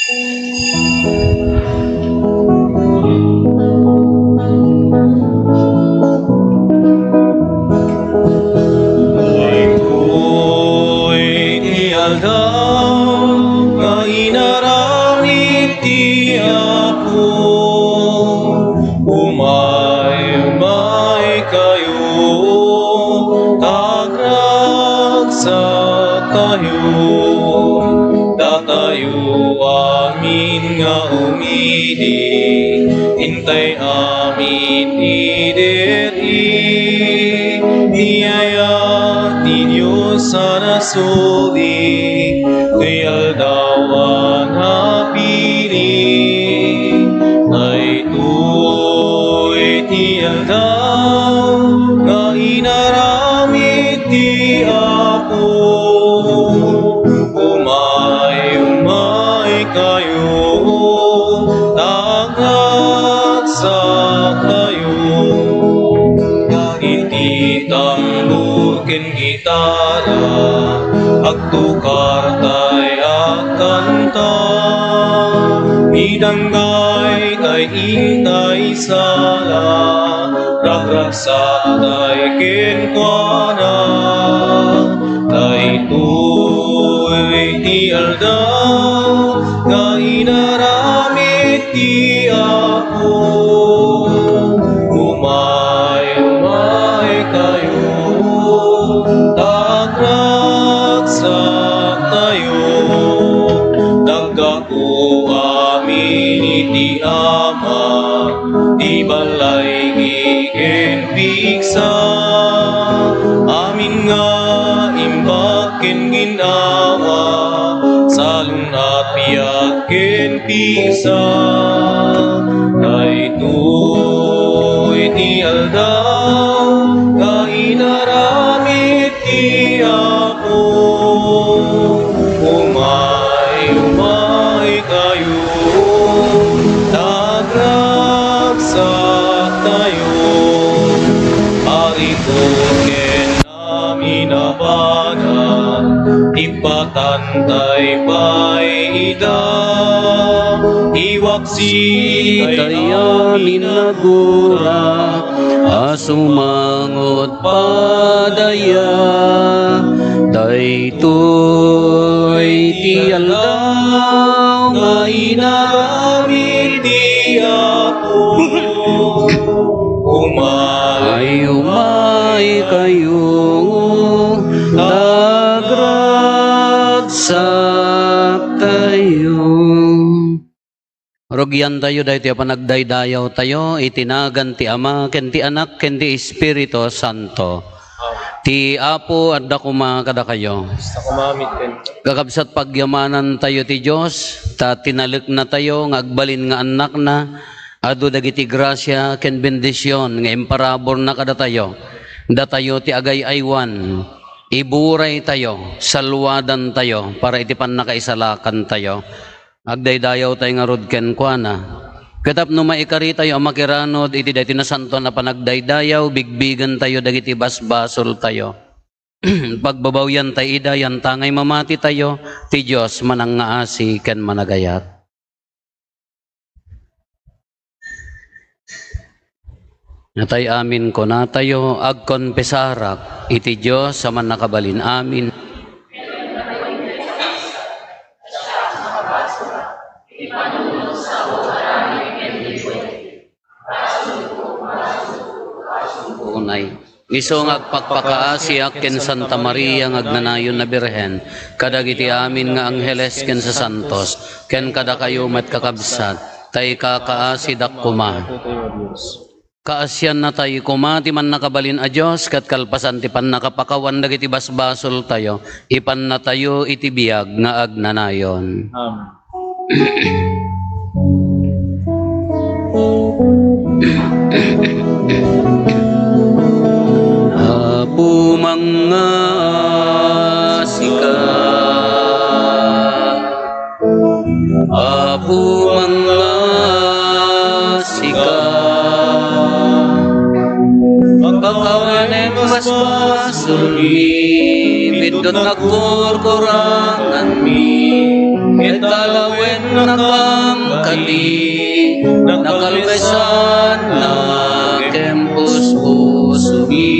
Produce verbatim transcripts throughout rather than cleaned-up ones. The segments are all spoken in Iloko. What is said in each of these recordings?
Daytoy ti aldaw nga inaramid ti Apo. Umay, umay kayo, ta agragsaktayo. Datayo amin nga umidi, intay amin idi ri. Biyaya ti Dios a nasudi, ti aldaw a napili. Daytoy ti aldaw nga inaramid ti Apo. Umay, umay kayo, ta agragsaktayo. Iti tambor ken gitara, agtukartay agkanta. Idanggaytay intay sala, ragragsaktayo kenkuana. Daytoy ti aldaw nga inaramid ti Apo. Umay, umay kayo, ta agragsaktayo. Naggapu amin iti Ama, ti balay ken pigsa. Amin nga imbag ken ginnawa, salun-at biag ken pigsa. Daytoy ti aldaw nga inaramid ti Apo. Umay, umay kayo, ta agragsaktayo. Ariko ken amin a banag, ipatantayo pay ida. Iwaksi tayo amin a gura, a sumangot padaya. Daytoy ti aldaw nga inaramid ti Apo. Umay, umay kayo, ta agragsaktayo. Rugiantayo daytoy a panagdaydayawtayo iti nagan ti Ama, ken ti Anak, ken ti Espiritu Santo. Ti Apo adda koma kadakayo. Kasta koma met kenka. Kakabsat, pagyamanantayo ti Dios, ta tinaleknatayo nga agbalin nga annakna. Adu dagiti grasia ken bendision nga imparaburna kadatayo. Datayo ti agay-aywan, iburaytayo, salluadantayo para iti pannakaisalakantayo. Agdaydayawtayo ngarud kenkuana. Ket tapno maikaritayo a makiranud iti daytoy nasantoan a panagdaydayaw, bigbigentayo dagiti basbasoltayo. Pagbabawiantayo ida, yantangay mamatitayo, ti Dios manangngaasi ken managayat. Natay amin kunatayo, agkonfesarak iti Dios a mannakabalin amin. Unay. Isu nga agpakpakaasiak ken Santa Maria nga agnanayon a Birhen, kadagiti amin nga angheles ken sasantos, ken kadakayo met, kakabsat, ta ikakaasidak koma. Kaasiannatayo koma ti mannakabalin a Dios, ket kalpasan ti pannakapakawan dagiti basbasoltayo, ipannatayo iti biag nga agnanayon. Amen. Apo, mangngaasika. Apo, mangngaasika. Pakawanem basbasolmi, biddut nagkurkuranganmi, ket alawen Nakam kadi, nakalmesanna ken puspusomi.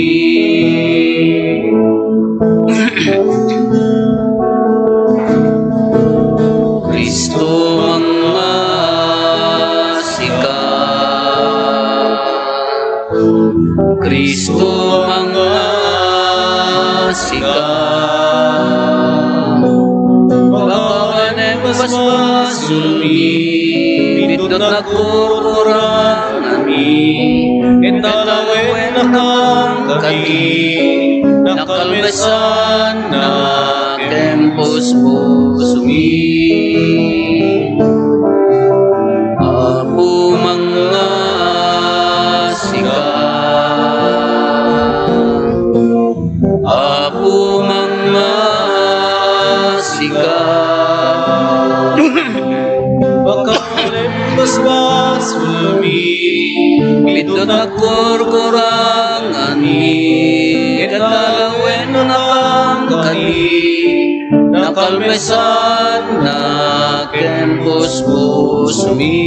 Cristo, mangngasika. Cristo, mangngasika. Pakawanem basbasolmi, bitbit nagkurkuranganmi, ket alawen nakam kadi, nakalmesanna ken puspusomi. Apo, mangngasika. Apo, mangngasika. Pakawanem basbasolmi, bitbit nagkurkuranganmi, ket alawen nakam kadi, nakalmesanna ken puspusomi.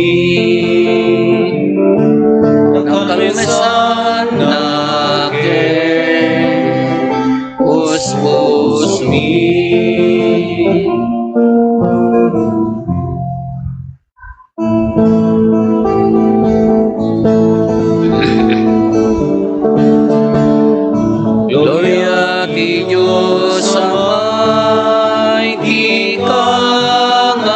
Nakalmesanna ken puspusomi. Gloria ti Dios Ama iti kangatoan.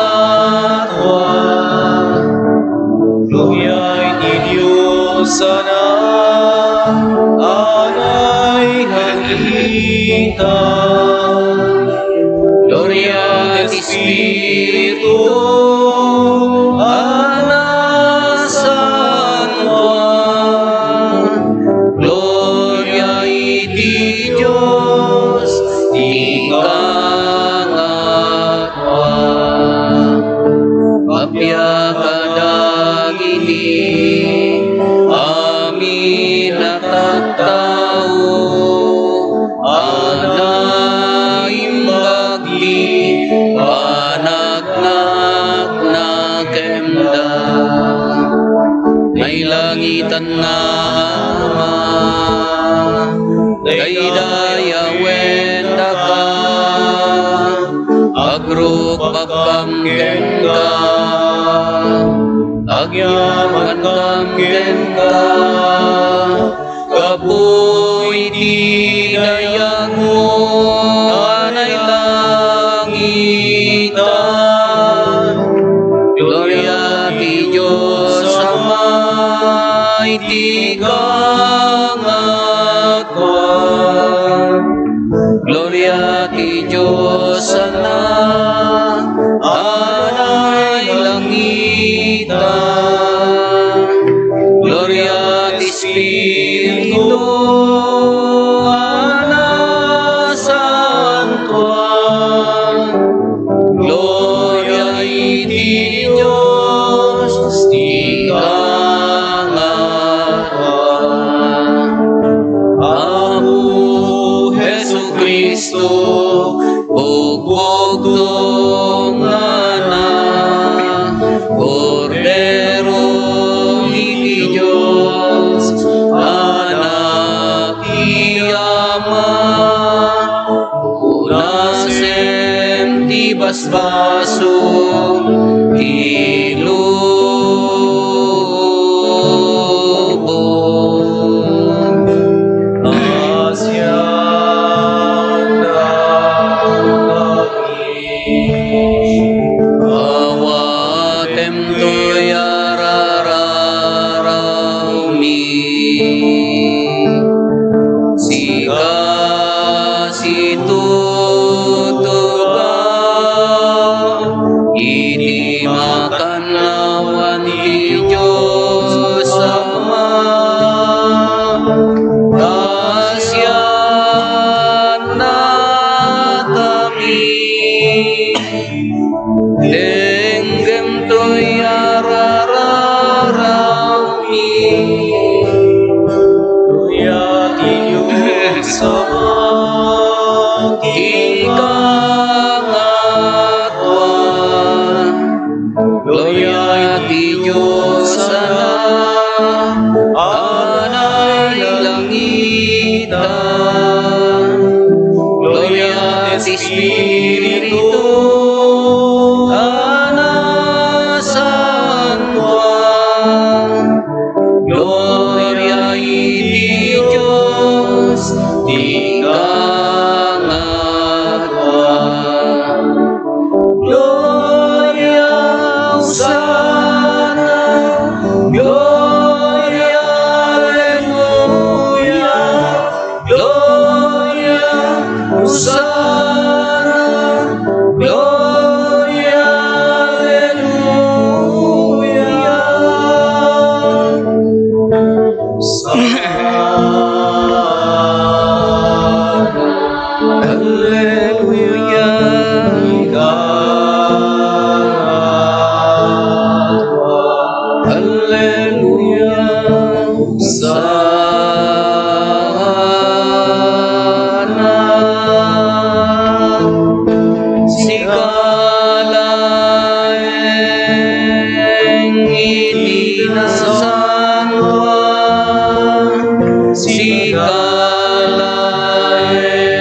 Gloria iti Dios a nailangitan. Gloria iti Espiritu a nasantoan. Gloria iti Dios ti kangatoan. Appiak kadagiti amin a tattao a naimbag ti panagnakna kemda. Nailangitan nga Ama, daydayawendaka, agrukbakkam kenka, agyamankam kenka, gapu iti dayagmo a nailangitan. Gloria ti Dios Ama iti kangatoan. Gloria ti Dios Anak a nailangitan. Gloria ti Espiritu a nasantoan. Gloria iti Dios ti kangatoan. Apo Jesu-Cristo, bugbugtong nga Anak, Kordero iti Dios, Anak ti Ama, punasen ti basbaso ti lubong. Asian na kami. Awatem toy a rararawmi. Sika situtugaw iti makannawan ti Dios Ama. Kaasianna kami. Denggem toy a rararawmi. Gloria ti Dios Ama ti kangatoan. Gloria ti Dios a nailangitan. Gloria ti Espiritu a nasantoan. Gloria iti Dios ti kangaduan. Gloria, Hosanna, Gloria, Alleluia, Gloria, Hosanna, Gloria, Alleluia. Alleluia. Alleluia. Sana. Sika laeng iti nasantoan, sika laeng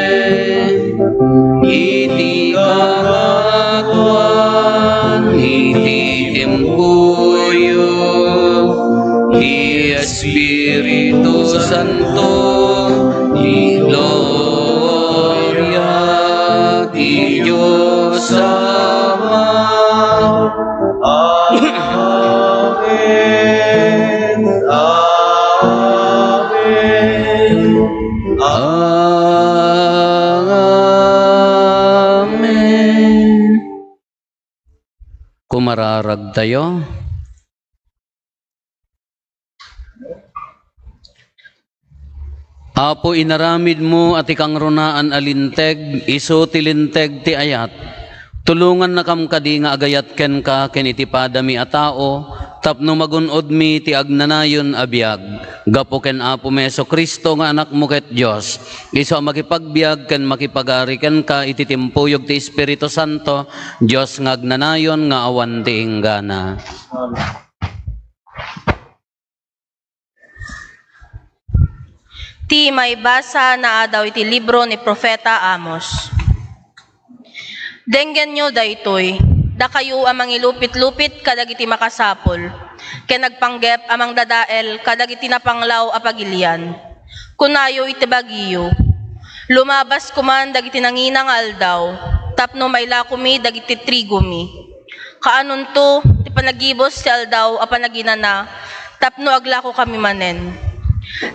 iti kangatoan, iti tempoyo, ti Espiritu Santo, ti gloria ti Dios Ama. Amen. Amen. Amen. Kumararagtayo. Apo, inaramidmo a ti kangrunaan a linteg, isu ti linteg ti ayat. Tulongannakam kadi nga agayat kenka ken iti padami a tao, tapno magun-odmi ti agnanayon a biag. Gapu ken Apomi Jesu-Cristo nga Anakmo ket Dios, isu a makipagbiag ken makipagari kenka iti timpuyog ti Espiritu Santo, Dios nga agnanayon nga awan ti inggana. Ti maibasa naadaw iti libro ni Profeta Amos. Denggenyo daytoy, dakayo a mangilupit-lupit kadagiti makasapul, ken agpanggep a mangdadael kadagiti napanglaw a pagilian. Kunayo iti bagiyo, "Lumabas koman dagiti nangina nga aldaw, tapno mailakomi dagiti trigomi." Kaanonto ti panagibus ti aldaw a panaginana tapno aglakokami manen.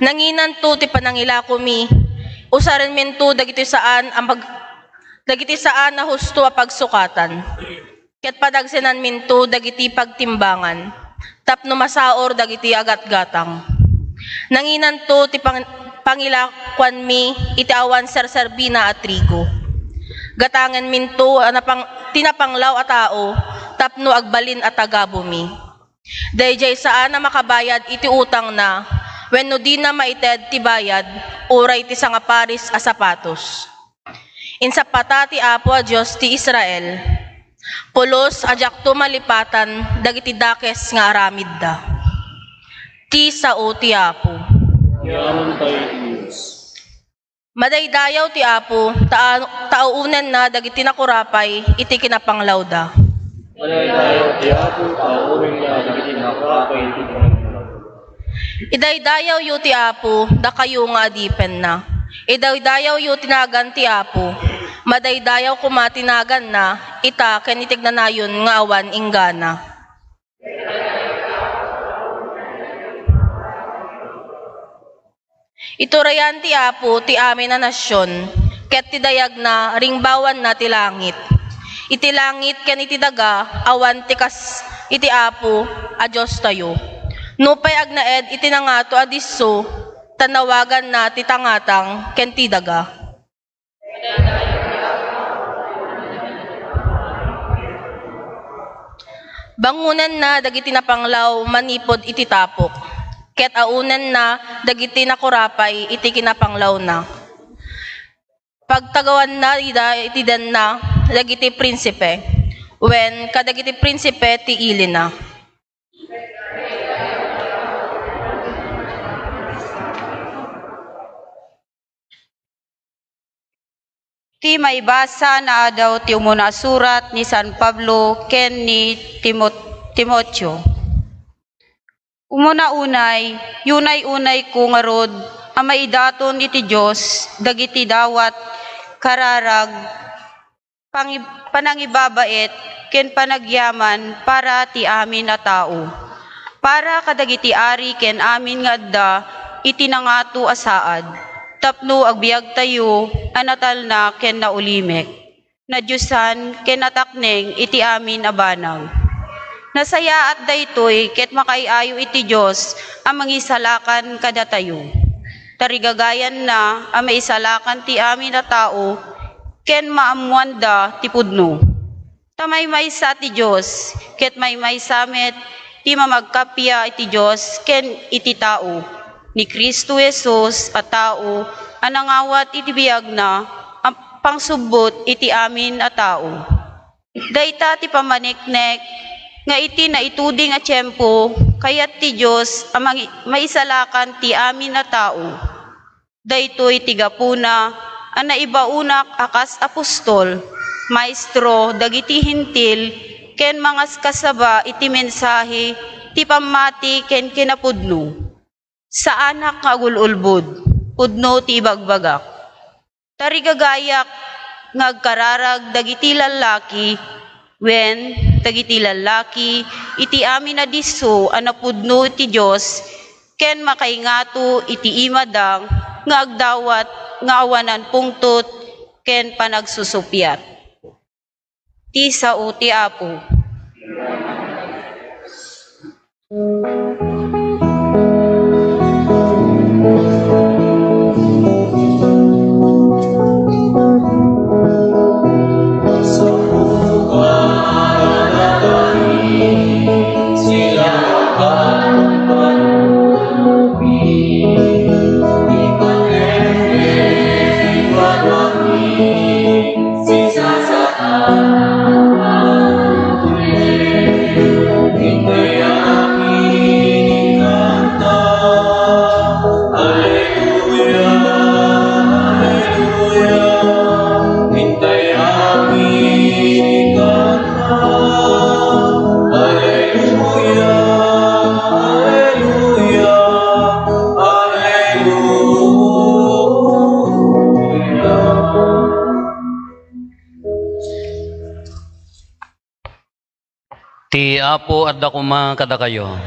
Nanginanto ti panangilakomi, usarenminto dagiti saan a mag-, dagiti saan a husto a pagsukatan. Ket padagsenanminto dagiti pagtimbangan, tapno masaor dagiti agatgatang. Nanginanto ti pang-, pangilakuanmi iti awan serserbina a trigo. Gatangenminto a napang-, ti napanglaw a tao tapno agbalin a tagabumi. Daydiay saan a makabayad iti utangna wenno dina maited ti bayad uray ti sangaparis a sapatos. Insappata ti Apo a Dios ti Israel, "Pulos a diakto malipatan dagiti dakes nga aramidda." Ti sao ti Apo. Yaman tayo, Dios. Madaydayaw ti Apo, ta, ta aunenna dagiti nakurapay iti kinapanglawda. Madaydayaw ti Apo, ta aunenna dagiti nakurapay iti kinapanglawda. Idaydayawyo ti Apo, dakayo nga adipenna. Idaydayawyo ti nagan ti Apo. Madaydayaw koma ti naganna, ita ken iti agnanayon nga awan inggana. Iturayan ti Apo ti amin a nasion, ket ti dayagna ringbawanna ti langit. Iti langit ken iti daga, awan ti kas iti Apo a Diostayo. Nupay agnaed iti nangato a disso, ta nawaganna ti tangatang ken ti daga. Bangonenna dagiti napanglaw manipud iti tapok, ket aunenna dagiti nakurapay iti kinapanglawna. Pagtagawanna ida iti denna dagiti prinsipe. wen kadagiti prinsipe ti ilina. Ti maibasa nga adaw ti umuna a surat ni San Pablo ken ni Timot-, Timoteo. Umuna unay, yunay-unayko ngarud a maidaton iti Dios dagiti dawat, kararag, pangi-, panangibabaet ken panagyaman para ti amin a tao, para kadagiti ari ken amin nga adda iti nangato a saad, tapno agbiagtayo a natalna ken naulimek, nadiosan ken natakneng iti amin a banag. Nasayaat daytoy ket makaay-ayo iti Dios a mangisalakan kadatayo. Tarigagayanna a maisalakan ti amin a tao ken maammoanda ti pudno. Ta maymaysa ti Dios, ket maymaysa met ti mamagkappia iti Dios ken iti tao, ni Cristo Jesus a tao a nangawat iti biagna a pangsubbot iti amin a tao. Dayta ti pammaneknek nga iti naituding a tiempo, kayat ti Dios a mangi-, maisalakan ti amin a tao. Daytoy ti gapuna a naibaonak a kas apostol, maestro dagiti Hentil, ken mangaskasaba iti mensahe ti pammati ken kinapudno. Saanak nga agul-ulbod, pudno ti ibagbagak. Tarigagayak nga agkararag dagiti lallaki, wen, dagiti lallaki iti amin a disso a napudno ti Dios, ken makaingato iti imada nga agdawat nga awanan pungtot ken panagsusuppiat. Ti sao ti Apo. Ti Apo adda koma kadakayo.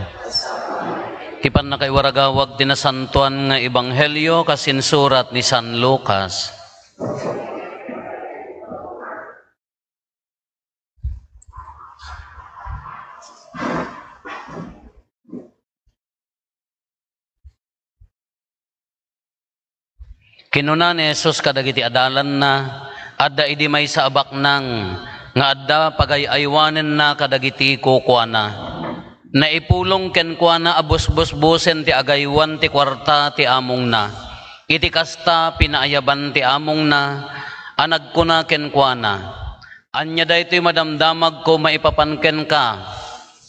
Ti pannakaiwaragawag ti nasantoan nga ebanghelio kas insurat ni San Lucas. Kinuna ni Jesus kadagiti adalanna, "Adda idi maysa a baknang nga adda pagay-aywanenna kadagiti kukuana. Naipulong kenkuana a busbusbusen ti agaywan ti kuarta ti amongna. Iti kasta, pinaayaban ti amongna a nagkuna kenkuana, 'Ania daytoy madamdamagko maipapan kenka?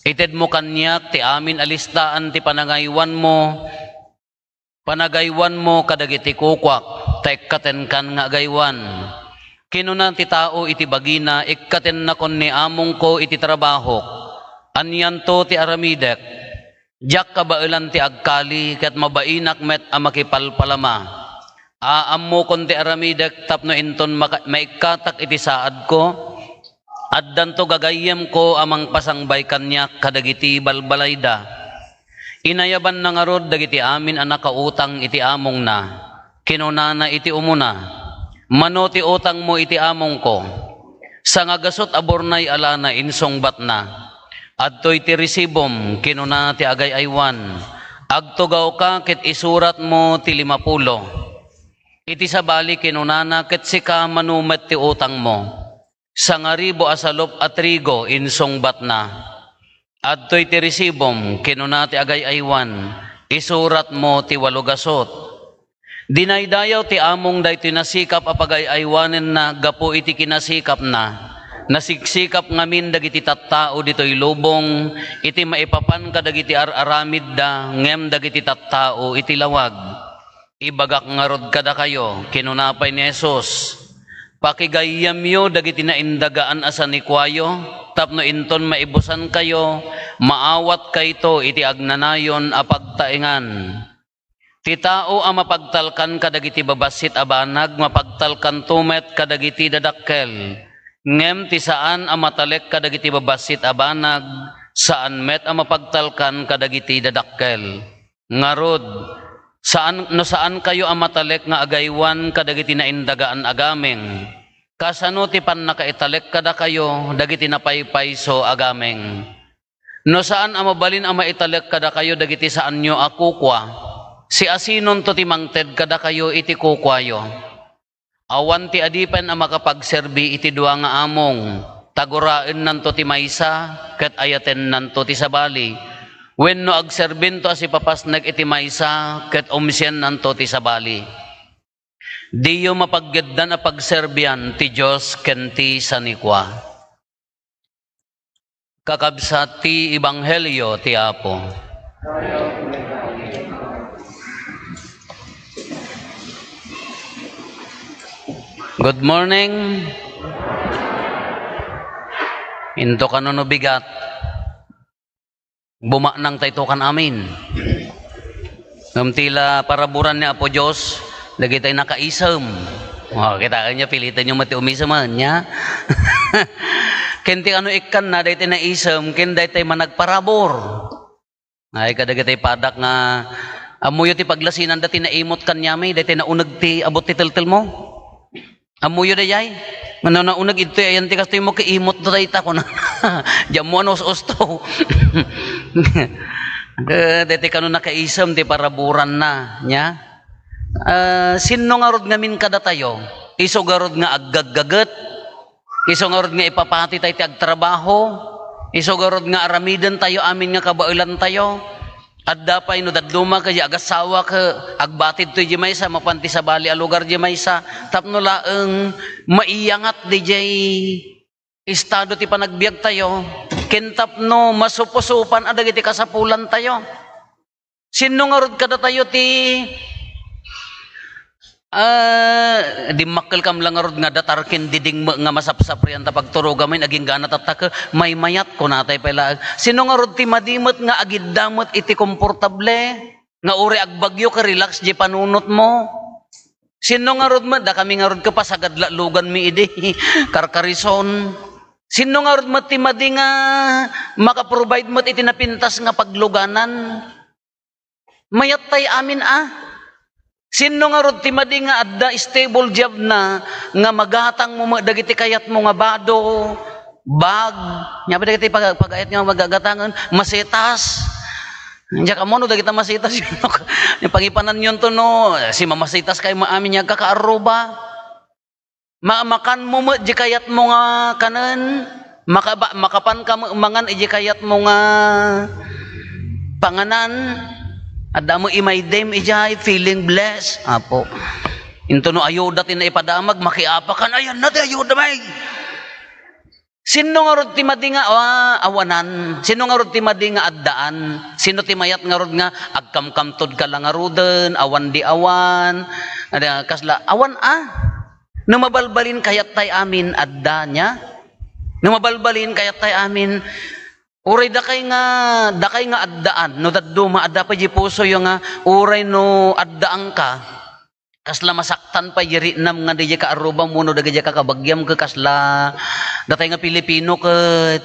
Itedmo kaniak ti amin a listaan ti panangaywanmo, panagaywanmo kadagiti kukuak, ta ikkatenkan nga agaywan.' Kinuna ti tao iti bagina, 'Ikkatennakon ni amongko iti trabahok. Anianto ti aramidek? Diak kabaelan ti agkali, ket mabainak met a makipalpalama. Aammokon ti aramidek tapno inton maka-, maikkatak iti saadko, addanto gagayyemko a mangpasangbay kaniak kadagiti balbalayda.' Inayabanna ngarud dagiti amin a nakautang iti amongna. Kinunana iti umuna, 'Mano ti utangmo iti amongko?' 'Sangagasut a burnay a lana,' insungbatna. 'Adtoy ti resibom,' kinuna ti agay-aywan. 'Agtugawka ket isuratmo ti limapulo.' Iti sabali, kinunana, 'Ket sika, mano met ti utangmo?' 'Sangaribu a salup a trigo,' insungbatna. 'Adtoy ti resibom,' kinuna ti agay-aywan. 'Isuratmo ti walogasut.' Dinaydayaw ti among daytoy nasikap a pagay-aywanenna gapu iti kinasikapna. Nasiksikap ngamin dagiti tattao ditoy lubong iti maipapan kadagiti ar-aramidda, ngem dagiti tattao iti lawag. Ibagak ngarud kadakayo, kinuna pay ni Jesus, pakigayyemyo dagiti naindagaan a sanikuayo, tapno inton maibusankayo, maawatkayto iti agnanayon a pagtaengan. Ti tao a mapagtalkan kadagiti babassit a banag, mapagtalkanto met kadagiti dadakkel. Ngem ti saan a matalek kadagiti babassit a banag, saan met a mapagtalkan kadagiti dadakkel. Ngarud, saan, no saankayo a matalek nga agaywan kadagiti naindagaan a gameng, kasano ti pannakaitalek kadakayo dagiti napaypayso a gameng? No saan a mabalin a maitalek kadakayo dagiti saanyo a kukua, siasinonto ti mangted kadakayo iti kukuayo? Awan ti adipen a makapagserbi iti dua nga among, ta guraennanto ti maysa ket ayatennanto ti sabali, wenno agserbinto a sipapasnek iti maysa ket umsiennanto ti sabali. Diyo mapaggeddan a pagserbian ti Dios ken ti sanikua. Kakabsat ti ebanghelio ti Apo. Good morning. Into kano no bigat? Bumaknang tayo kan amin. Ngem ti la paraburan ni Apo Dios dagiti nakaisem. O, kitaenyo, pilitenyo met ti umisem, ania? Ken ti kano ikkanna, daytoy naisem, ken daytoy managparabur. Ay, kadagiti padak nga, ammoyo ti paglasinanda ti naimot kaniami, daytoy nauneg ti abut ti teltelmo. Ammoyo dayay? Mano nauneg idtoy ayan ti kastoy mo kaimot dayta, kuna. Diammo a us-usto. Eh, daytoy kano nakaisem ti paraburanna, nia? Ah, sinno ngarud ngamin kadatayo? Isu garud nga aggaggaget? Isu ngarud nga ipapati tayo ti agtrabaho? Isu garud nga aramiden tayo amin nga kabaelan tayo? Adda pay no dadduma ket agassawa ket agbatid toy di maysa mapan ti sabali a lugar di maysa tapno laeng maiyangat didiay estado ti panagbiag tayo ken tapno masupusupan a dagiti kasapulan tayo. Sinno ngarud kadatayo ti, ah, dimmakkelkam la ngarud nga datar ken didingmek nga masapsaprian ta pagturogamin agingga a natake, maymayat, kunatay pay laeng. Sinno ngarud ti madi met nga agidda met iti komportable, nga uray agbagyo ket relax di panunotmo? Sinno ngarud met, dakami ngarud ket pasagadlatloganmi idi Karkarison. Sinno ngarud met ti madi nga maka-provide met iti napintas nga pagluganan? Mayat tay amin a. Sinno ngarud ti madi nga adda stable job na nga magatangmo met dagiti kayatmo nga bado, bag, nia pay dagiti paga-, pagayat nga magagatangen, masetas. Diak ammo no dagita masetas, pangipananyonto no, si mamasitas kay maamin nga agkakaarruba. Ma-, makanmo met di kayatmo nga kanen, makaba-, makapanka met mangan iti kayatmo nga panganan. Adda met imaydem idiay, feeling blessed. Apo. Into no ayuda ti naipadamag, makiapakan, ayanna ti ayuda, may. Sinno ngarud ti madi nga, ah, awanan? Sinno ngarud ti madi nga addaan? Sinno ti mayat ngarud nga agkamkamtod ka la ngaruden, awan di awan? Ada, kasla, awan a? No mabalbalin kayat tay amin, adda nia? No mabalbalin kayat tay amin, uray dakay nga, dakay nga addaan, no dadduma, adda pay di pusoyo nga, uray no addaanka, kasla masaktan pay di riknam nga didiay kaarrubam wenno dagiti kakabagiam ket kasla datay nga Pilipino ket,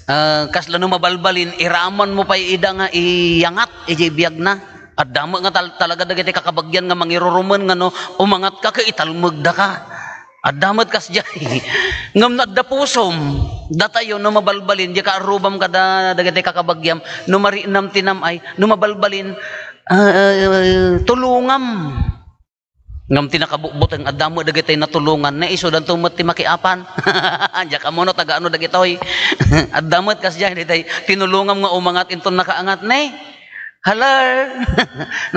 ah, kasla no mabalbalin, iramanmo pay ida nga iyangat idiay biagna. Adda met nga tal-, talaga dagiti kakabagian nga mangirurumen nga no umangatka ket italmegdaka. Adda met kasdiay. Ngem no adda pusom, datayo no mabalbalin, di kaarrubam kada dagiti kakabagiam, no mariknam ti nam-ay, no mabalbalin, ah, tulongam. Ngem ti nakabutbuteng, adda met dagiti natulongan, ne, isudanto met ti makiapan. Diak ammo no taga ano dagitoy. Adda met kasdiay, dagiti tinulongam nga umangat inton nakaangat, ne. Hello?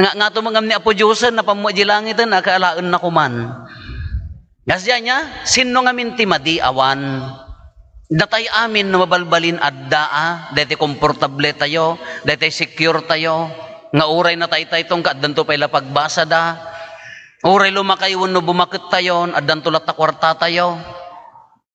Nga, ngato met ngem ni Apo Diosen, napan met di langiten, nakaalaenna koman. Kasdiay nia, sinno ngamin ti madi? Awan. Datay amin no mabalbalin adda, a, daytoy komportable tayo, daytoy secure tayo, nga uray nataytaytong ka addanto pay la pagbasada, uray lumakay wenno bumaket tayon, addanto latta kuarta tayo.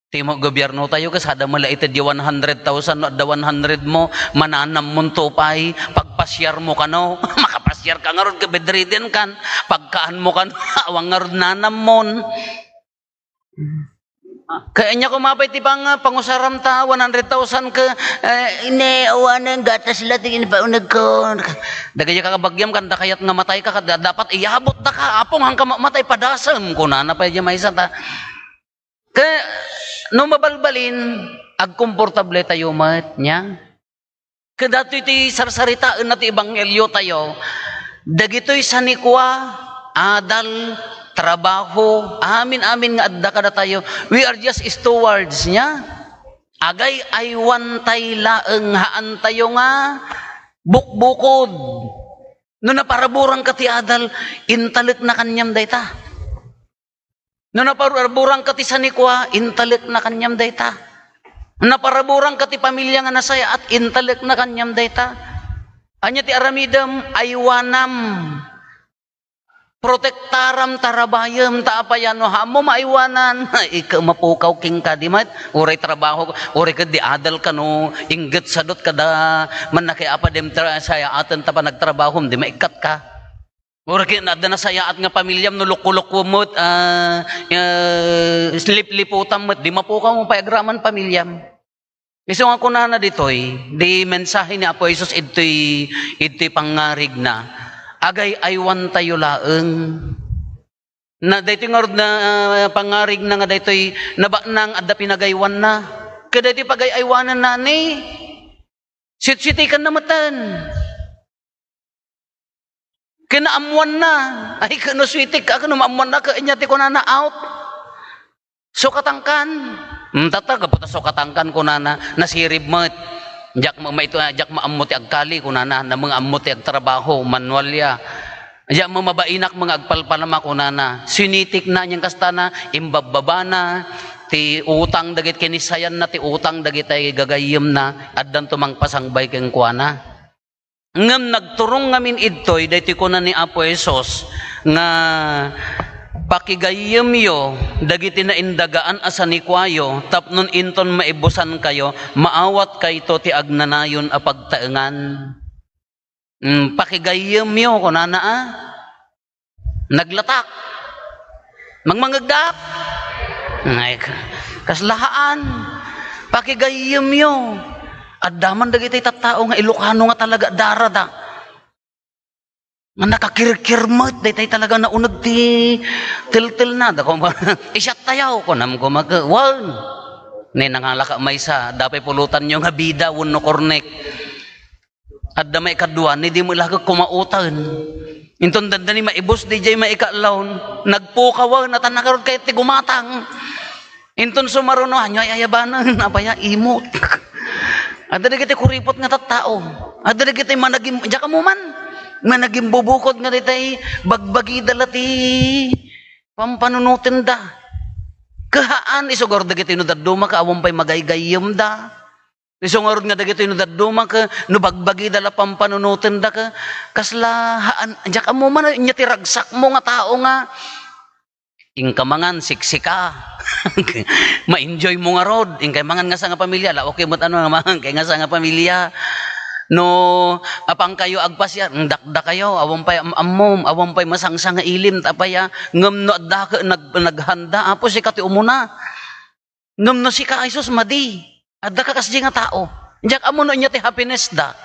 Ti mo gobierno tayo, kas adda mala iti di one hundred thousand, no adda one hundred mo, mananam monto pay, pagpasiar mo kano, makapasiar ka ngarud ka bedridden kan, pagkaan mo kano, awan ngarud nanam mon. Kaya anya ko mapay ti pang, pangusaram ta, one hundred thousand ka, eh, ine, awanen, gatas la ti ginpauneg ko. Dagaya ka kabagiam, kanda kayat nga matay ka, kada dapat iyabot da ka, apong hangka matay padasem, kunana pay di maysa ta. Ka, no mabalbalin, agkomportable tayo met, nya. Kadatoy ti sarsaritaen na ti ebanghelio tayo, dagitoy sanikua, adal, trabaho, amin-amin nga adda kadatayo, we are just stewards niya. Agay-aywan tay laeng, haan tayo nga bukbukod. No naparaburan ka ti adal, intalek na kaniam dayta. No naparaburan ka ti sanikua, intalek na kaniam dayta. No naparaburan ka ti pamilya nga nasayaat, intalek na kaniam dayta. Anya ti aramidem, aywanam. Protektaram, tarabayem, ta apay a no haanmo maaywanan, ika mapukaw kenka di met, uray trabaho, uray ket di adal kano, ingget sadot kada, mannakay apa dem tra-, sayaaten ta panagtrabahom, di maikkat ka. Uray ket adda nasayaat nga pamilyam no lukko-lukko met, ah, ah, lipliputam met, di mapukaw mo pay agraman pamilyam. Isu nga kunana ditoy, di mensahe ni Apo Jesus idtoy, idtoy pangngarigna, agay-aywan tayo laeng. Na, daytoy ngarud na, ah, pangngarigna nga daytoy nabaknang adda pinagaywanna. Ket daytoy pagay-aywananna ni, sitsitikanna metten. Ken naammoanna. Ay, ken no sweetik ka, ken no maammoanna, ken anya ti kunana, out. Sukatangkan. Hmm, tatta, gapu ta sukatangkan, kunana, nasirib met. Diak ma-, maito-, diak maammo ti agkali, kunana, na mga ammo ti agtrabaho, manual ya. Diak mamabainak mga agpalpalama, kunana. Sinitik na, niyang kastana, imbabbabana, ti utang dagit kinisayanna, ti utang dagitay gagayyemna, addanto mangpasangbay kenkuana. Ngem nagturong ngamin idtoy, daytoy kuna ni Apo Jesus nga, "Pakigayyemyo dagiti naindagaan a sanikuayo tapno inton maibusankayo, maawatkayto ti agnanayon a pagtaengan." Mm, "Pakigayyemyo," kunana, a. Naglatak. Mangmangegdak. Ay, ka-, kasla haan. Pakigayyemyo. Adda man dagiti tattao nga Ilocano nga talaga darada. Nga nakakirkir met, daytay talaga nauneg ti teltelna. Da koma, "Isiat tayo," kunam koma, "Wen." Ni nangalaka maysa, "Dapay pulutanyo nga bida wenno kornek." Adda maikadua, ni di met la kumauten. Inton dandani maibus, di jay maikaalon. Nagpukawen, atan na ngarud kayat ti gumatang. Inton sumaruno, anyo ay ayabanen, apaya, imot. Adda dagiti kuripot nga tattao. Adda dagiti managim-, diak ammo man. Managimbubukod nga ditay bagbagida la ti pampanunotenda. Kahaan, isugar dagiti no dadduma ka awan pay magaygayyemda. Isu ngarud nga dagitoy no dadduma ket no bagbagida la pampanunotenda ket kasla haan, diak ammo man ania ti ragsakmo nga tao nga inka mangan, siksika. Ma-enjoy mo ngarud, inkay mangan nga sa nga pamilya, la okay met ano nga mangan kay nga sa nga pamilya. No, apangkayo agpasiar, dakdakayo, awan pay am-ammom, awan pay masangsa nga ilim, tapaya, ngem no adda ka nag-, naghanda, apo, sika ti umuna. Ngem no sika, Jesus, madi. Adda ka kasdi nga tao. Diak ammo no ania ti happiness da.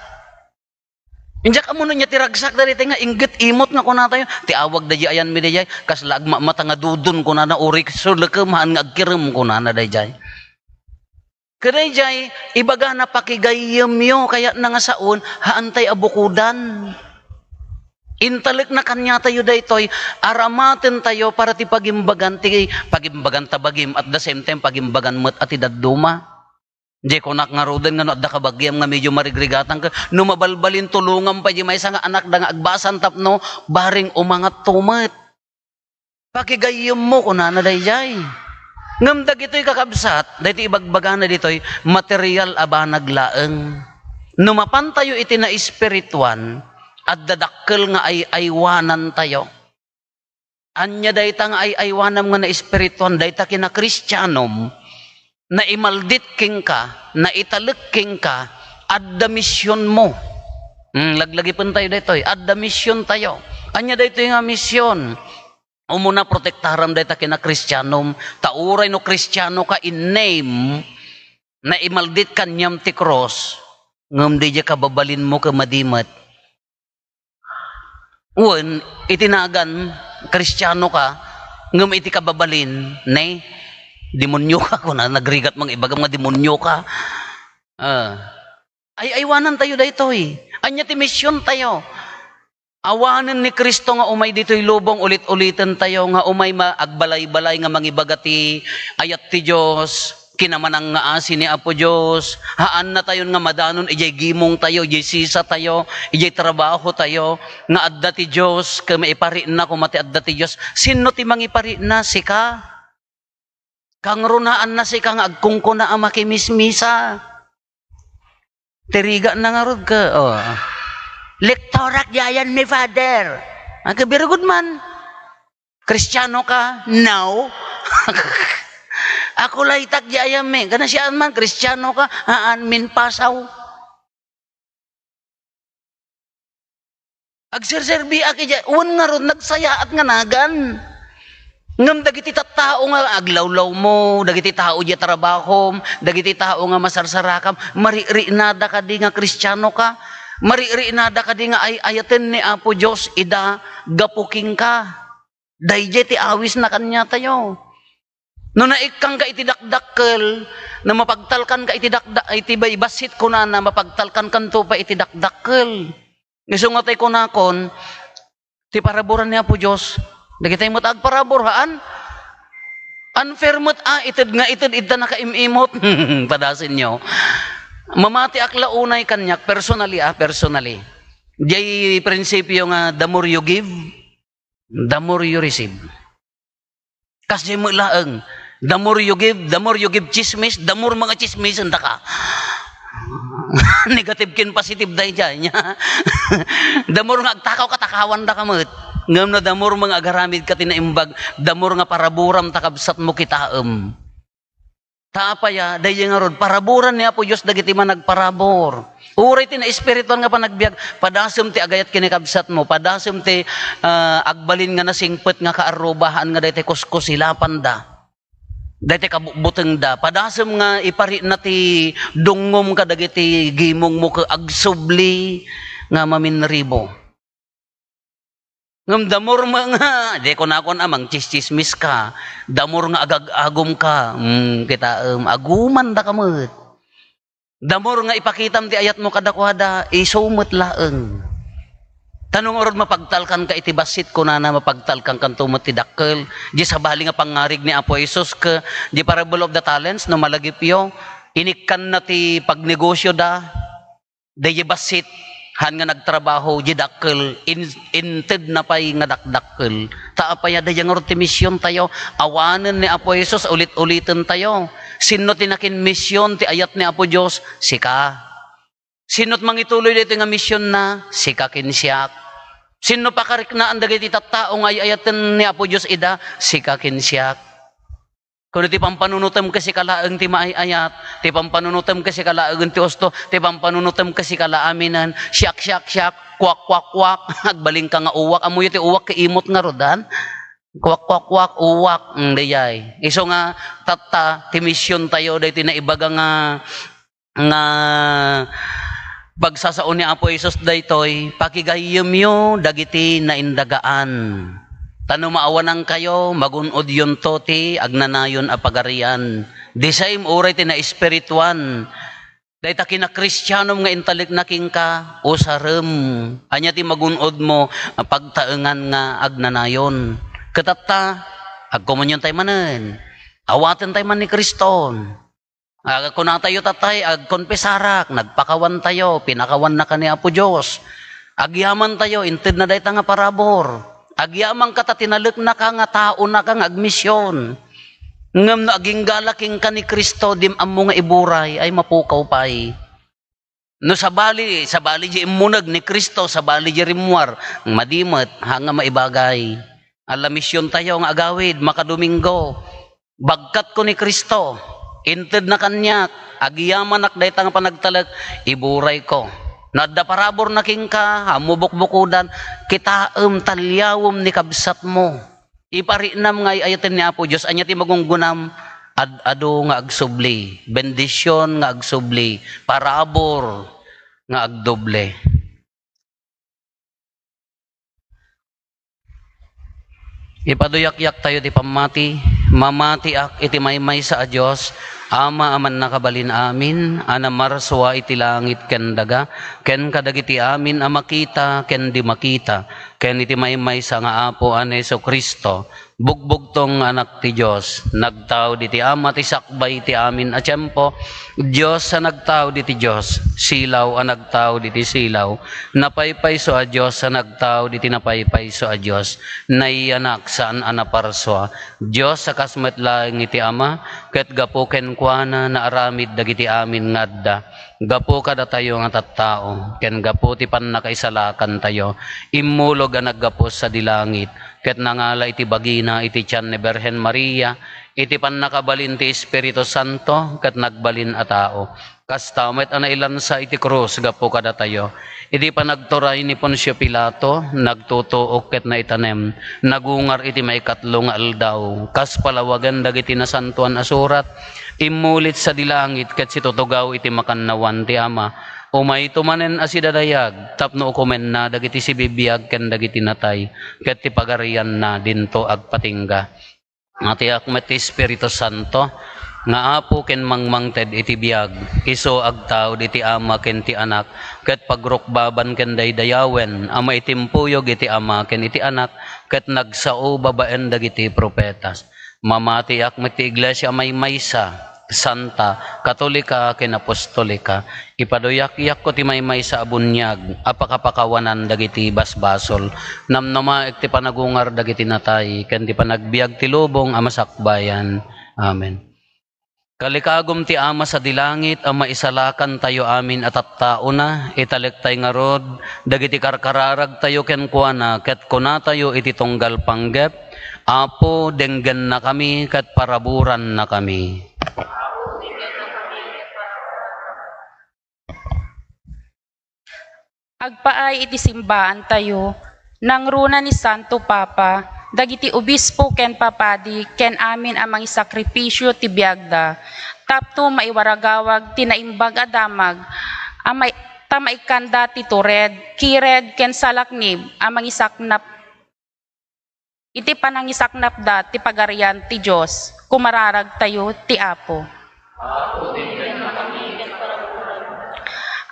Diak ammo no ania ti ragsak da daytoy nga ingget imot nga kunatayo. Ti awag dayjay ayanmi dayjay, kasla agmamata nga dudon kunana, uri sulekemhan nga agkirem kunana dayjay. Kadayjay, ibagana pakigayyemyo, kayatna nga saon, haantay a bukodan. Intalekna kaniatayo daytoy, aramatentayo para ti pagimbagan, ti pagimbagan ta bagim, at the same time, pagimbagan met a ti dadduma. Di kunak ngaruden nga no adda kabagiam nga medyo marigrigatang ka, no mabalbalin tulongam pay di maysa nga anakda nga agbasan tapno bareng umangatto met. Pakigayyemmo, kunana dayjay. Ngem dagitoy, kakabsat, daytoy ibagbagana ditoy, material a banag laeng. No mapantayo iti naespirituan, adda dakkel nga ay-aywanantayo. Ania dayta nga ay-aywanam nga naespirituan? Dayta kinakristianom, naimaldit kenka, naitalek kenka, adda misionmo. Hmm, laglagipentayo daytoy, adda misiontayo. Ania daytoy nga mision? Umuna, protektaram dayta kinakristianom, ta uray no kristiano ka in name, naimaldit kaniam ti krus, ngem diay kababalinmo ket madi met. Wen, iti nagan, kristiano ka, ngem iti kababalin, ne, demonyo ka, kuna, nagrigat mang ibagam nga demonyo ka. Ah. Ay-aywanantayo daytoy. Ania ti misiontayo? Awanen ni Cristo nga umay ditoy lubong, ulit-ulitentayo nga umay ma-, agbalay-balay nga mangibaga ti ayat ti Dios, kinamanangngaasi ni Apo Dios, haannatayon nga madanon idiay gimongtayo, idiay sisatayo, idiay trabahotayo, nga adda ti Dios, ket maiparikna koma ti adda ti Dios. Sinno ti mangiparikna? Sika. Kangrunaanna sika nga agkunkuna a makimismisa. Ti rigatna ngarud ka, oh. Lektorak diayan mi, Father. Agka, very good man. Kristiano ka? No. Ako laytak diayan mi. Kana siya man, Kristiano ka? Haan, minpasaw. Agserserbiak idiay, wen ngarud, nagsayaat nga nagan. Ngem dagiti tattao nga aglawlawmo, dagiti tao idiay trabahom, dagiti tao nga masarsarakam, mariknada kadi nga Kristiano ka? Mariknada kadi nga ay-ayaten ni Apo Dios ida gapu kenka? Daydiay ti awisna kaniatayo. No naikkanka iti dakdakkel, no mapagtalkanka iti dakda-, iti bay-, bassit kunana, mapagtalkankanto pay iti dakdakkel. Isu nga tay kunakon, ti paraburan ni Apo Dios, dagitay met agparabur, haan? Unfair met a, ited nga ited, idta nakaim-imot. Padasenyo. Mamatiak la unay kaniak, personally, ah, personally. Diay prinsipio nga, the more you give, the more you receive. Kasdiay met laeng, the more you give, the more you give chismis, the more mga chismisendaka. Negative ken positive daydiay, nia. The more nga agtakaw, katakawan daka met. Ngem no the more nga agaramid ka ti naimbag, the more nga paraburam ta kabsatmo kitaem. Ta apay a, daydiay ngarud, paraburan ni Apo Dios dagiti managparabur. Uray ti naespirituan nga panagbiag, padasem ti agayat ken ni kabsatmo, padasem ti, ah, agbalin nga nasingpet nga kaarrubaan nga daytoy kuskusilapanda. Daytoy kabutbutengda, padasem nga iparikna ti dungngom kadagiti gimongmo ket agsubli nga maminribo. Ngem the more nga, di kunakon a mangchischismis ka, the more nga agag-agum ka, hmm, kitaem, agumandaka met. The more nga ipakitam ti ayatmo kadakuada, isu met laeng. Ta no ngarud mapagtalkanka iti bassit, kunana, mapagtalkankanto met ti dakkel. Di sabali nga pangngarig ni Apo Jesus ket di parable of the talents, no malagipyo, inikkanna ti pagnegosioda. Daydiay bassit, haan nga nagtrabaho, diay dakkel, in-, intedna pay nga dakdakkel. Ta apay a, daydiay ngarud ti misiontayo, awanen ni Apo Jesus, ulit-ulitentayo. Sinno ti nakinmision ti ayat ni Apo Dios? Sika. Sinno ti mangituloy daytoy nga misionna? Sika ken siak. Sinno pakariknaan dagiti tattao nga ay-ayaten ni Apo Dios ida? Sika ken siak. Kuno ti pampanunotem ket sika laeng ti maay-ayat, ti pampanunotem ket sika laeng ti usto, ti pampanunotem ket sika la aminen, siak, siak, siak, kuak, kuak, kuak, agbalinka nga uwak, ammoyo ti uwak ket imot ngarud, haan? Kuak, kuak, kuak, uwak, mm, dayay. Isu nga, tatta, ti misiontayo, daytoy naibaga nga, nga pagsasao ni Apo Jesus daytoy, pakigayyemyo dagiti naindagaan. Ta no maawanankayo, magun-odyonto ti agnanayon a pagarian. The same, uray ti naespirituan. Dayta kinakristianom nga intalekna kenka, usarem. Ania ti magun-odmo a pagtaengan nga agnanayon? Ket tatta, agkomuniontay manen. Awatentay man ni Kriston. Agkunatayo tatay, agkonpesarak, nagpakawantayo, pinakawannaka ni Apo Dios. Agyamantayo, intedna dayta nga parabur. Agyamanka ta tinaleknaka nga taonaka nga agmision. Ngem no aginggala kenka ni Cristo, dim ammo nga iburay, ay mapukaw pay. No sabali, sabali di immuneg ni Cristo, sabali di rimmuar, madi met, ha nga maibagay. Ala misiontayo nga agawid, makadomingo. Bagkatko ni Cristo, intedna kaniak, agyamanak dayta nga panagtalek, iburayko. No adda paraburna kenka, ammo bukbukodan, kitaem, taliawem ni kabsatmo. Iparinam nga ay-ayaten ni Apo Dios, ania ti magunggunam? Ad-adu nga agsubli, bendision nga agsubli, parabur nga agdoble. Ipaduyakyaktayo ti pammati. Mamatiak iti maymaysa a Dios, Ama a mannakabalin amin, a namarsua iti langit ken daga, ken kadagiti amin a makita ken di makita, ken iti maymaysa nga Apo a ni Jesu-Cristo, bugbugtong nga Anak ti Dios, nagtaud iti Ama ti sakbay ti amin a tiempo, Dios a nagtaud iti Dios, silaw a nagtaud iti silaw, napaypayso a Dios a nagtaud iti napaypayso a Dios, nayanak saan a naparsua, Dios a kas met laeng iti Ama, ket gapu kenkuana naaramid dagiti amin nga adda. Gapu kadatayo nga tattao, ken gapu ti pannakaisalakantayo, immulog a naggapu sadi langit, ket nangala iti bagina iti tian ni Birhen Maria, iti pannakabalin ti Espiritu Santo, ket nagbalin a tao. Kasta met a nailansa iti krus gapu kadatayo. Iti panagturay ni Poncio Pilato, nagtutuok ket naitanem, nagungar iti maikatlo nga aldaw, kas palawagen dagiti nasantoan a surat, immulit sadi langit ket situtugaw iti makannawan ti Ama. Umayto manen a sidadayag tapno ukomenna dagiti sibibiag ken dagiti natay, ket ti pagarianna dinto agpatingga. Matiak met ti Espiritu Santo, nga Apo ken mangmangted iti biag, isu agtaud iti Ama ken ti Anak, ket pagrukbaban ken daydayawen a maitimpuyog iti Ama ken iti Anak, ket nagsao babaen dagiti profetas. Mamatiak met ti iglesia a maymaysa, santa, katolika, ken apostolika. Ipaduyakyakko ti maymaysa a buniag a pakapakawanan dagiti basbasol. Namnamaek ti panagungar dagiti natay, ken ti panagbiag ti lubong a masakbayan. Amen. Kalikagum ti Ama sadi langit a maisalakantayo amin a tattaona, italektay ngarud dagiti karkararagtayo kenkuana, ket kunatayo iti tunggal panggep, Apo, denggennakami ket paraburannakami. Agpaay iti simbaantayo, nangruna ni Santo Papa, dagiti obispo ken papadi, ken amin a mangisakripisio ti biagda, tapno maiwaragawag ti naimbag a damag, a mai-, ta maikkanda ti tured, kired, ken salaknib a mangisaknap iti panangisaknapda ti Pagarian ti Dios, kumararagtayo ti Apo.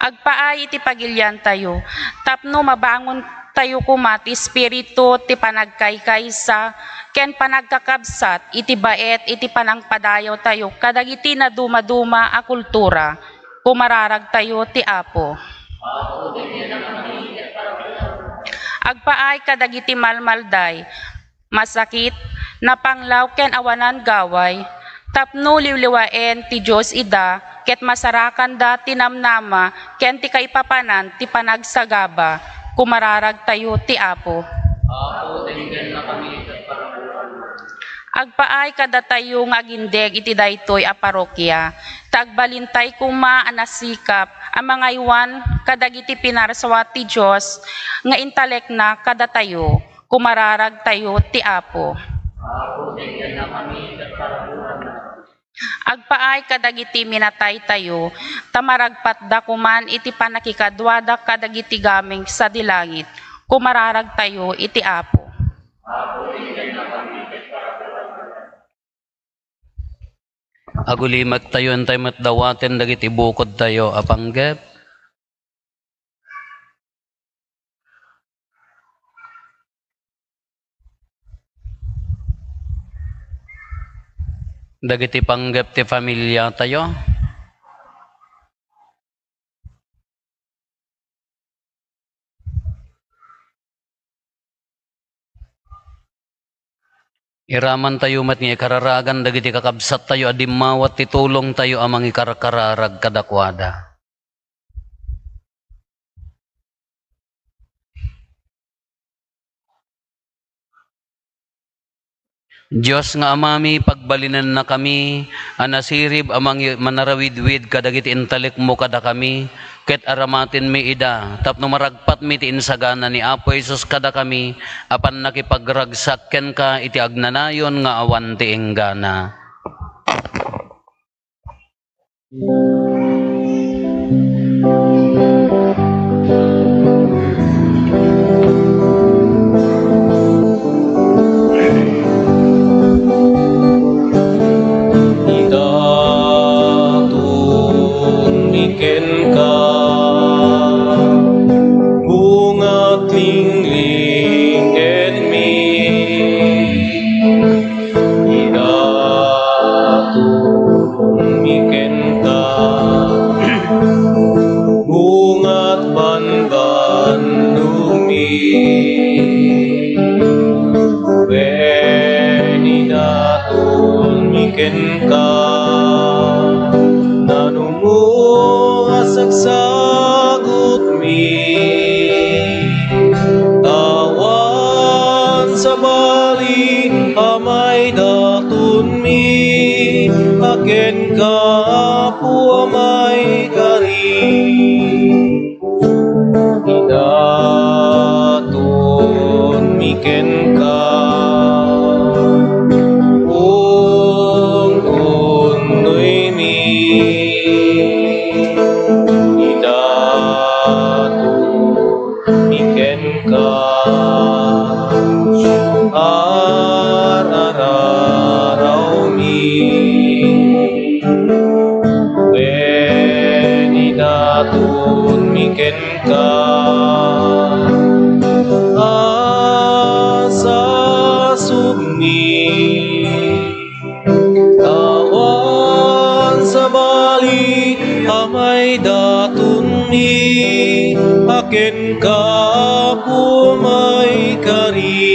Agpaay iti pagiliantayo, tapno mabangontayo koma ti espiritu ti panagkaykaysa ken panagkakabsat iti baet iti panangpadayawtayo kadagiti nadumaduma a kultura. Kumararagtayo ti Apo. Agpaay kadagiti malmalday, masakit, napanglaw ken awanan gaway, tapno liwliwaen ti Dios ida ket masarakanda ti namnama ken ti kaipapanan ti panagsagaba. Kumararagtayo ti Apo. Apo, denggennakami ket paraburannak. Agpaay kadatayo nga agindeg iti daytoy a parokia, ta agbalintay koma a nasikap a mangaywan kadagiti pinarsua ti Dios nga intalekna kadatayo. Kumararagtayo ti Apo. Apo, denggennakami ket paraburannak. Agpaay kadagiti minataytayo, ta maragpatda koman iti pannakikaduada kadagiti gameng sadi langit. Kumararagtayo iti Apo. Agulimektayo, intay met dawaten dagiti bukodtayo a panggep. Dagiti panggep ti familiatayo. Iramantayo met nga ikararagan dagiti kakabsattayo a dimmawat ti tulongtayo a mangikarkararag kadakuada. Dios nga Amami, pagbalinennakami a nasirib a mangi-, manarawidwid kadagiti intalekmo kadakami, ket aramatenmi ida tapno maragpatmi ti insagana ni Apo Jesus kadakami a pannakipagragsak kenka iti agnanayon nga awan ti inggana. Idatonmi kenka, bungat linglingedmi. Idatonmi kenka, bungat banbanumi. Wen, idatonmi kenka, nanumo a sagsagutmi. Awan sabali a maidatonmi, a kenka, Apo, a maikari. Idatonmi kenka, unggunnoymi. Idaton mi kenka, ar-ararawmi. Wen, idatonmi kenka, a sasubmi. Awan sabali a maidatonmi, a kenka, Apo, maikari.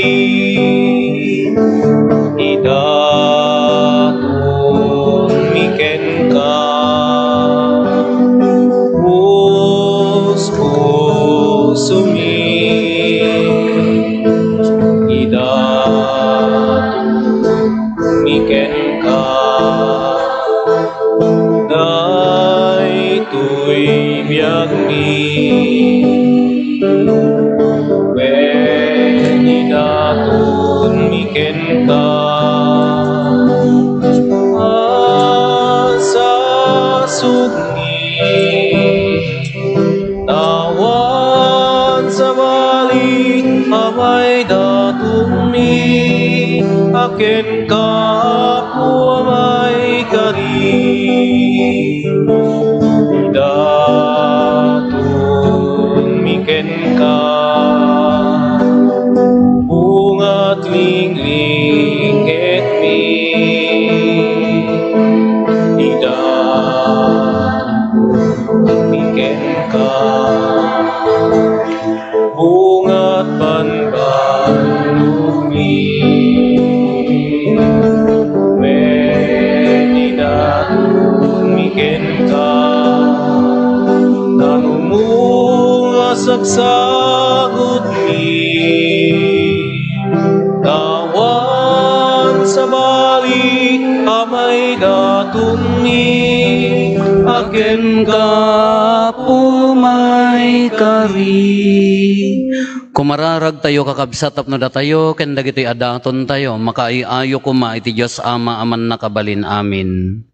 Idatonmi kenka, puspusomi. Idaton mi kenka, daytoy biagmi. Wen, idatonmi kenka, a sasubmi. Awan sabali a maidatonmi, a kenka, Apo a maikari. Idatonmi kenka, bungat linglinggetmi. Idaton mi kenka, bungat banbanumi. Wen, idaton mi kenka, nanumo a sagsagutmi. Awan sabali a maidatonmi, a kenka, Apo, maikari. Kumararagtayo, kakabsat, tapno datayo ken dagitoy a datontayo makaay-ayo koma iti Dios Ama a Mannakabalin. Amen.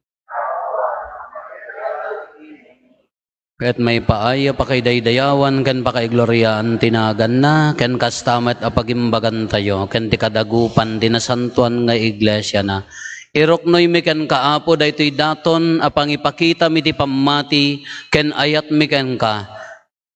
Ket maipaay a pakaidaydayawan ken pakaigloriaan ti naganna, ken kasta met a pagimbagantayo ken ti kadagupan ti nasantoan nga iglesiana. Iruknoymi kenka, Apo, daytoy daton a pangipakitami ti pammati ken ayatmi kenka.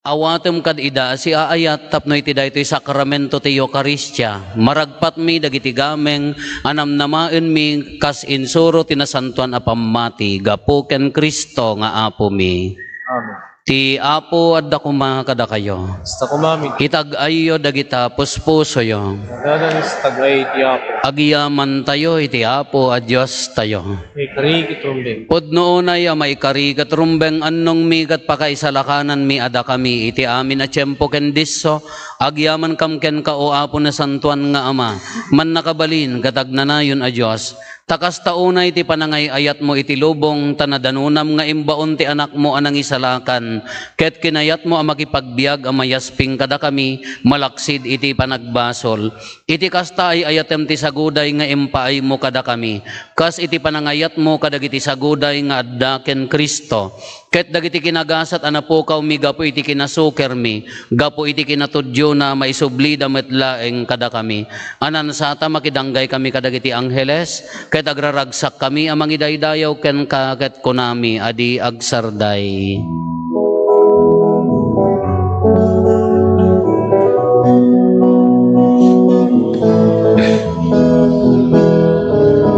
Awatem kad ida a siaayat tapno iti daytoy sakramento ti Eukaristia, maragpatmi dagiti gameng a namnamaenmi kas insuro ti nasantoan a pammati gapu ken Cristo nga Apomi. Amen. Ti Apo adda koma kadakayo. Kasta koma met. Itag-ayyo dagita puspusoyo. Nagadanis tag-ay ti Apo. Agyamantayo iti Apo a Diostayo. Maikari ket rumbeng. Pudno unay a maikari ket rumbeng, annongmi ket pakaisalakananmi a dakami iti amin a tiempo ken disso, agyamankam kenka, O Apo, nasantoan nga Ama, mannakabalin ket agnanayon a Dios. Ta kasta unay ti panangay-ayatmo iti lubong, ta nadanonam nga imbaon ti Anakmo a nangisalakan, ket kinayatmo a makipagbiag a mayasping kadakami malaksid iti panagbasol. Iti kasta, ay-ayatem ti saguday nga impaaymo kadakami, kas iti panangayatmo kadagiti saguday nga adda ken Cristo. Ket dagiti kinagasat a napukawmi gapu iti kinasukermi, gapu iti kinatudiona, maisublida met laeng kadakami. Anansata, makidanggay kami kadagiti angheles, ket agraragsak kami a mangidaydayaw kenka, ket kunami a di agsarday.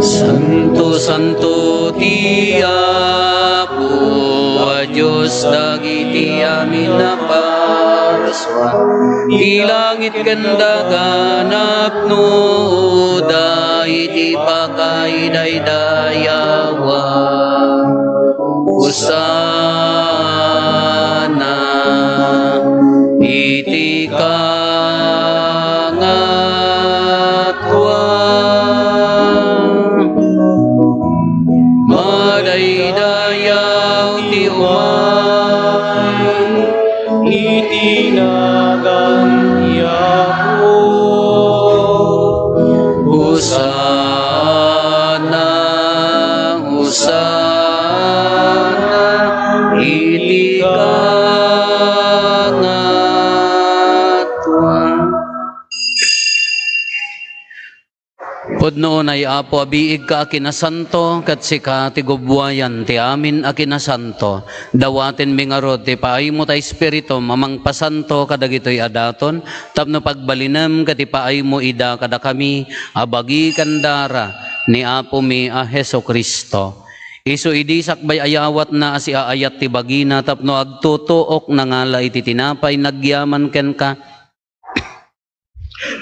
Santo, santo ti Apo a Dios dagiti amin a parsua. Ti langit ken daga napnoda iti pakaidaydayawan. Hosanna iti kangatoan. Madaydayaw ti umay iti nagan ti Apo. Hosanna, Hosanna iti kangatoan. Pudno unay, Apo, a biigka a kinasanto, ket sika ti gubbuayan ti amin a kinasanto. Dawatenmi ngarud ti paaymo ta Espiritum a mangpasanto kadagitoy a daton, tapno pagbalinem ket ipaaymo ida kadakami a bagi ken dara ni Apomi a Jesu-Cristo. Isu idi sakbay a yawatna a siaayat ti bagina tapno agtutuok, nangala iti tinapay, nagyaman kenka,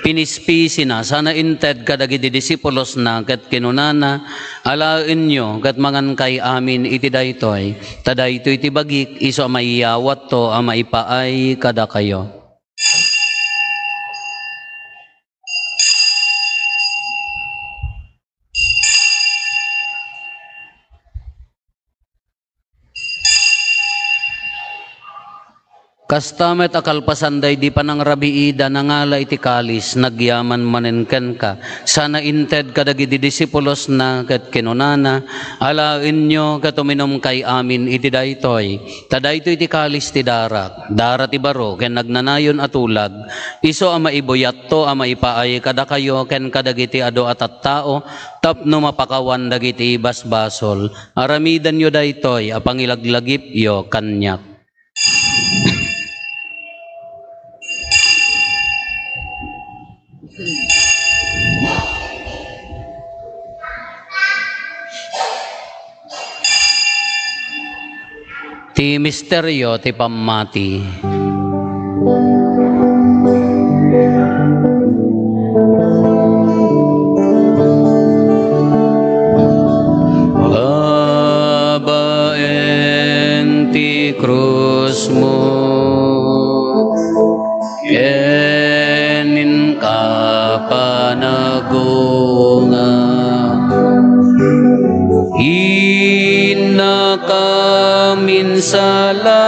pinispisina, sana inted kadagiti disipulosna, ket kinunana, "Alaenyo ket mangankay amin iti daytoy, ta daytoy ti bagik, isu a maiyawatto a maipaay kadakayo." Kasta met a kalpasan daydi panangrabiida, nangala iti kalis, nagyaman manen kenka, sana inted kadagiti disipulosna, ket kinunana, "Alaenyo ket uminumkay amin iti daytoy, ta daytoy ti kalis ti darak, dara ti baro ken agnanayon a tulag, isu a maibuyatto a maipaay kadakayo ken kadagiti adu a tattao, tapno mapakawan dagiti basbasol. Aramidenyo daytoy a pangilaglagipyo kaniak." Ti misterio ti pammati. Babaen ti krusmo ken inka panagunga, innaka minsalaka,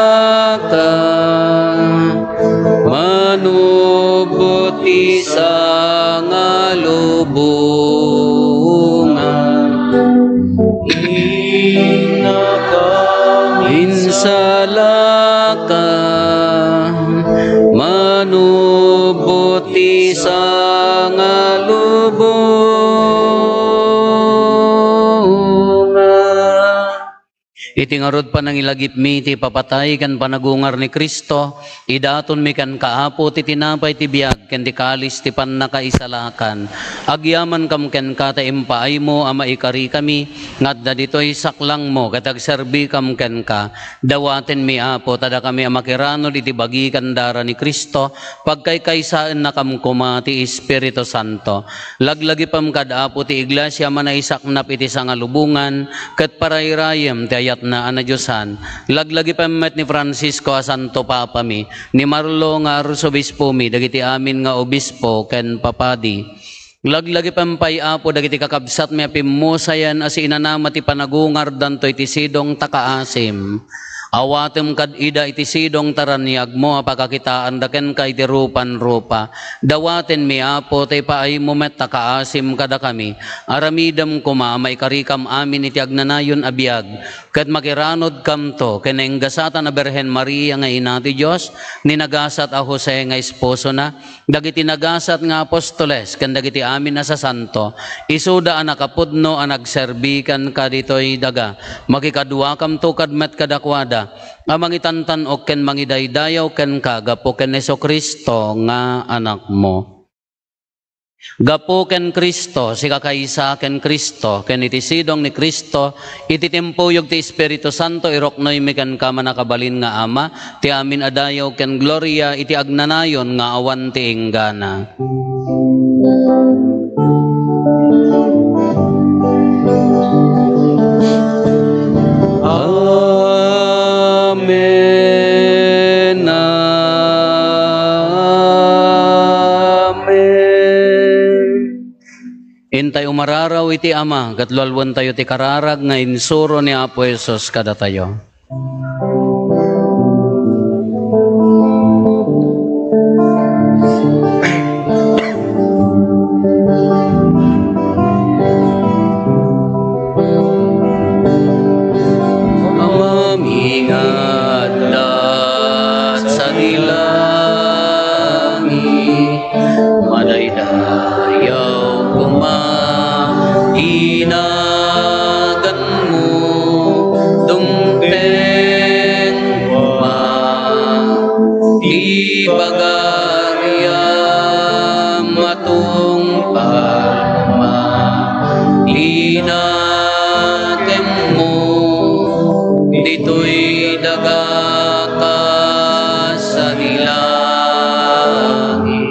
manubot ti sangalubongan. Innaka minsalaka, manubot ti sangalubongan. Iti ngarud panangilagipmi ti ipapatay ken panagungar ni Cristo, idatonmi kenka, Apo, ti tinapay ti biag ken ti kalis ti pannakaisalakan. Agyamankam kenka ta impaaymo a maikarikami nga adda ditoy saklangmo ket agserbikam kenka. Dawatenmi, Apo, ta dakami a makiranud iti bagi ken dara ni Cristo, pagkaykaysaennakam koma ti Espiritu Santo. Laglagipem kad, Apo, ti iglesia a manaisaknap iti sangalubongan, ket parayrayem ti ayatna a nadiosan. Laglagipem met ni Francisco a Santo Papami, ni Marlo nga Arsobispomi, dagiti amin nga obispo ken papadi. Laglagipem pay, Apo, dagiti kakabsatmi a pimmusayen a siinanama ti panagungardanto iti sidong ta kaasim. Awatem kad ida iti sidong ta raniagmo a pakakitaanda kenka iti rupan-rupa. Dawatenmi, Apo, ta ipaaymo met ta kaasim kadakami. Aramidem koma a maikarikam amin iti agnanayon a biag, ket makiranudkamto ken nainggasatan a Birhen Maria nga Ina ti Dios, ni nagasat a Jose nga esposona, dagiti nagasat nga apostoles ken dagiti amin a sasanto, isuda a nakapudno a nagserbi kenka ditoy daga. Makikaduakamto kad met kadakuada a mangitantan-ok ken mangidaydayaw kenka gapu ken Jesu-Cristo nga Anakmo. Gapu ken Cristo, sikakaysa ken Cristo, ken iti sidong ni Cristo, iti timpuyog ti Espiritu Santo, iruknoymi kenka, mannakabalin nga Ama, ti amin a dayaw ken gloria iti agnanayon nga awan ti inggana. Amen. Amen. Intay umararaw iti Ama, ket lualuentayo ti kararag nga insuro ni Apo Jesus kadatayo. Amangan nga adda sadilangi, madaydayaw koma ti naganmo, dumteng koma ti pagariam, matungpal koma ti natemmo, ditoy daga kas sadilangi,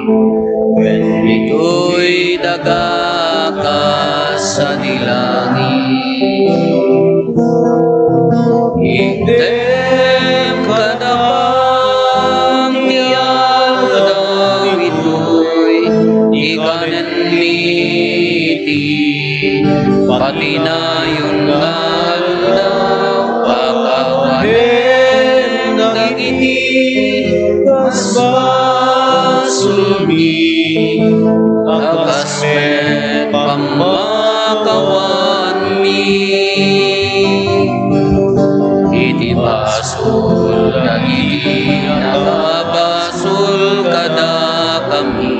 ken ditoy daga kas sadilangi. Itdem kadakam ti aldaw itoy, ikanenmi iti patinayon nga aldaw, pakawanem dagiti basbasolmi, a kas met pammakawanmi iti basol dagiti nakabasol kadakami.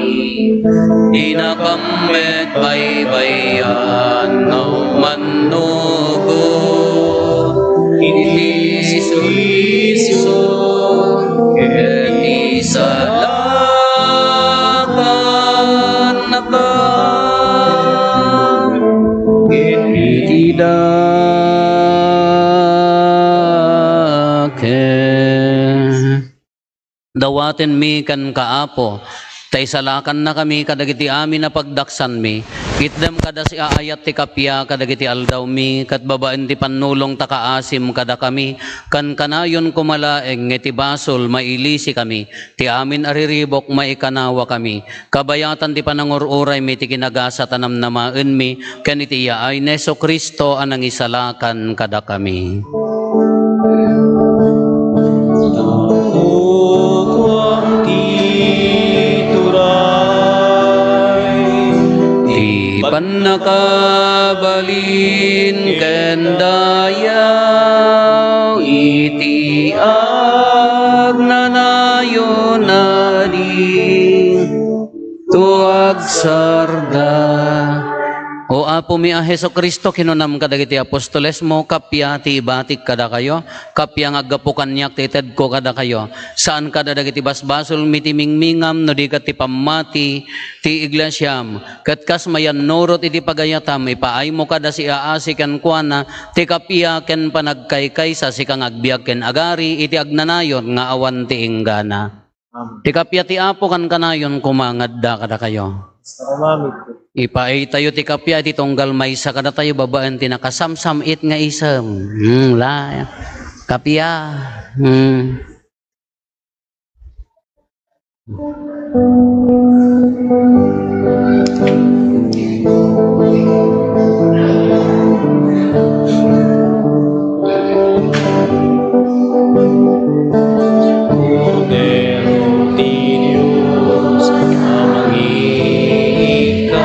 Dinakam met baybay-an nga umannugot iti suiso ken isalakannaka iti dakes. Dawatenmi kenka, Apo, ta isalakannakami kadagiti amin a pagdaksanmi. Itdem kad a siaayat ti kappia kadagiti aldawmi, ket babaen ti pannulong ta kaasim kadakami, kankanayon koma laeng nga iti basol mailisikami. Ti amin a riribuk, maikanawakami. Kabayatan ti panangur-uraymi ti kinagasat a namnamaenmi, ken iti yaay ni Jesu-Cristo a nangisalakan kadakami. Kukuam ti turay, ti pannakabalin ken dayaw iti agnanayon a di to agsarda. O Apomi a Jesu-Cristo, kinunam kadagiti apostolesmo, kappia ti ibatik kadakayo, kappia nga aggapu kaniak ti itedko kadakayo. Saan kada dagiti basbasolmi ti mingmingam, no di ket ti pammati ti iglesiam. Ket kas mayannurot iti pagayatam, ipaaymo kada siaasi kenkuana ti kappia ken panagkaykaysa, sika nga agbiag ken agari iti agnanayon nga awan ti inggana. Amen. Ti kappia ti Apo kankanayon koma nga adda kadakayo. Basta umamin ko. Ipaaytayo ti kappia iti tunggal maysa kadatayo babaen ti nakasamsam-it nga isem. Hmm, la. Kappia. Hmm. Kordero ti Dios a mangikkat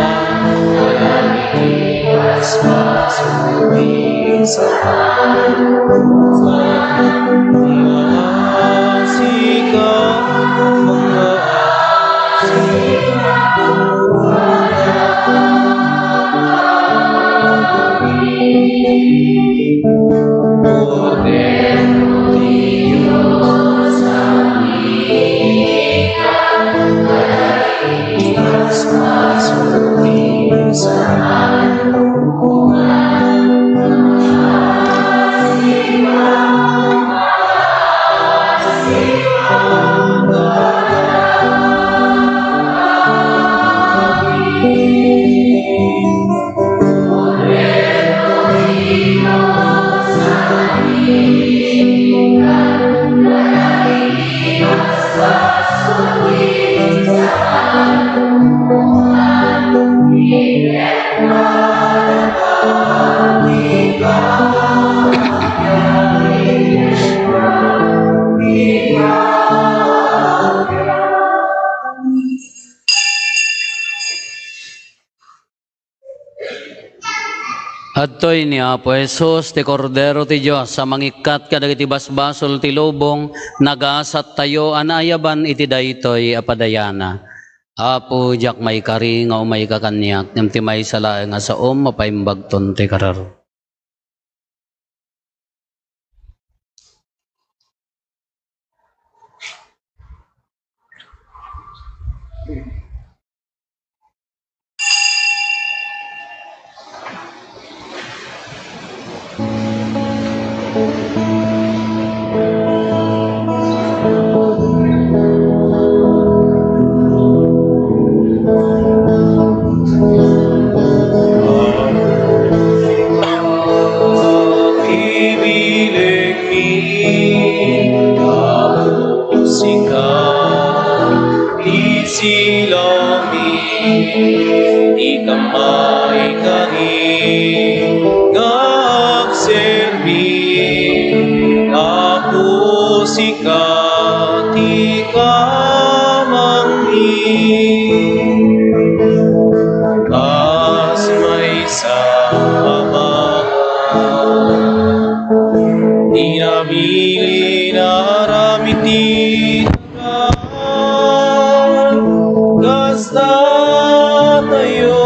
kadagiti basbasol ti saan. Mangaasi ka, mangaasi ka. Adtoy ni Apo Jesus, ti Kordero ti Dios a mangikkat kadagiti basbasol ti lubong, nagasattayo a naayaban iti daytoy a padayana. Apo, diak maikari nga umayka kaniak, ngem ti maysa laeng a saom, mapaimbagton ti kararua. Ibilegmi, Apo, sika ti silawmi, ti kamay kari nga agserbi. Apo, sika ti kamangmi. Kas maysa a banga, ti nabilin aramid ti Kasta tayo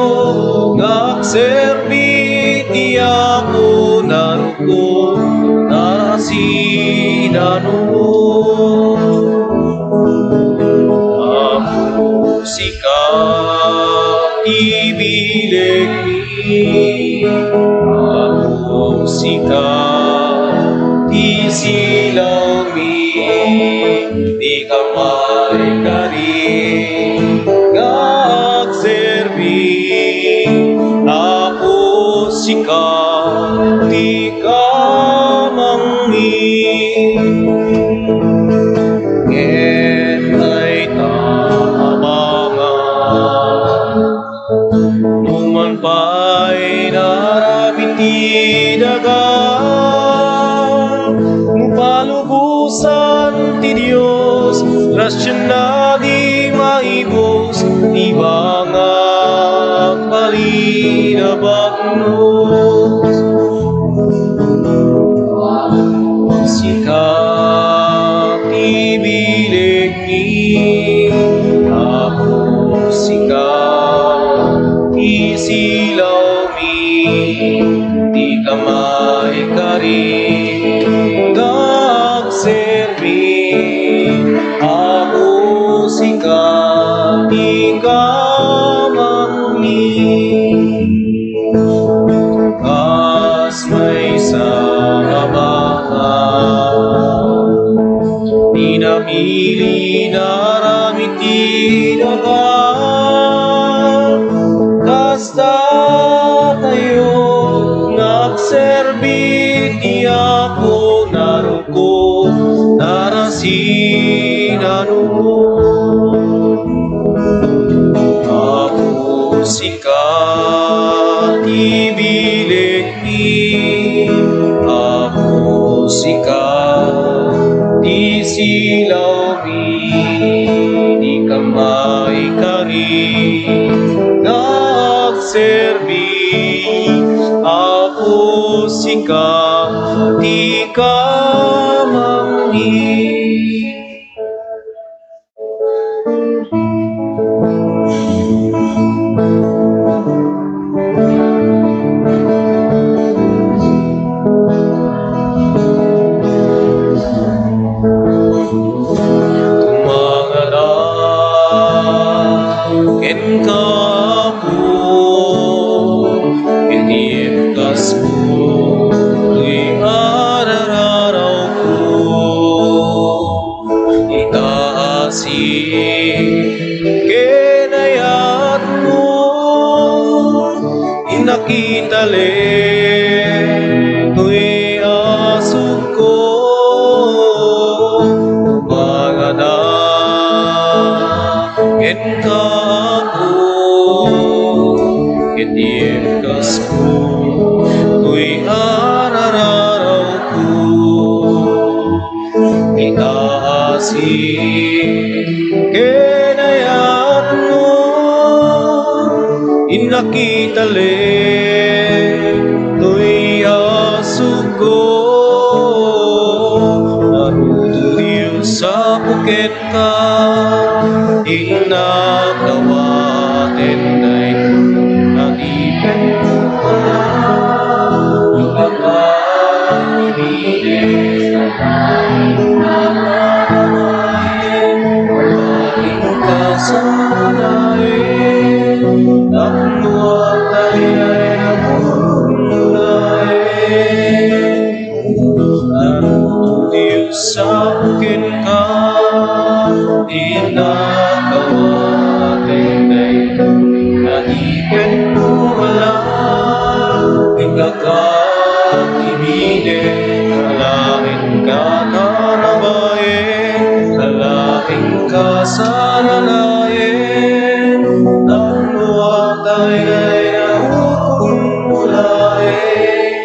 nga agserbi ti Apo, narukong a sinanuro. Apo, sika ti bilegmi, Apo, sika ti silawmi, ti kamay kari nga agserbi. Apo, sika ti kamangmi. Ngem dayta a banga, numan pay naaramid ti daga, no palubosan ti Dios, rasional ti maibus, ti banga agbalin a baknos. Sika ti bilegmi, Apo, sika ti silaw Apo, sika ti bilegmi. Apo, sika ti silawmi. Dika maikari nga agserbi. Apo, sika ti kamangni. Mangada kenka, Apo, iti kasko toy arararawko. Itaasi ken ayatmo, innak itali toy asugko. Mangada kenka, Apo, iti kasko toy arararawko. Itaasi ken ayatmo, innak itali toy asugko. Aruto, Dios, apo kenka, innak dawaten daytoy a di kenko alam. Lumakak, ibili, Dios, apo kenka, innak dawaten daytoy a di kenko alam. Inka Ibili, alaenka a babai, alaenka a saranaen, tapno agtaynay a hukom mo laeng.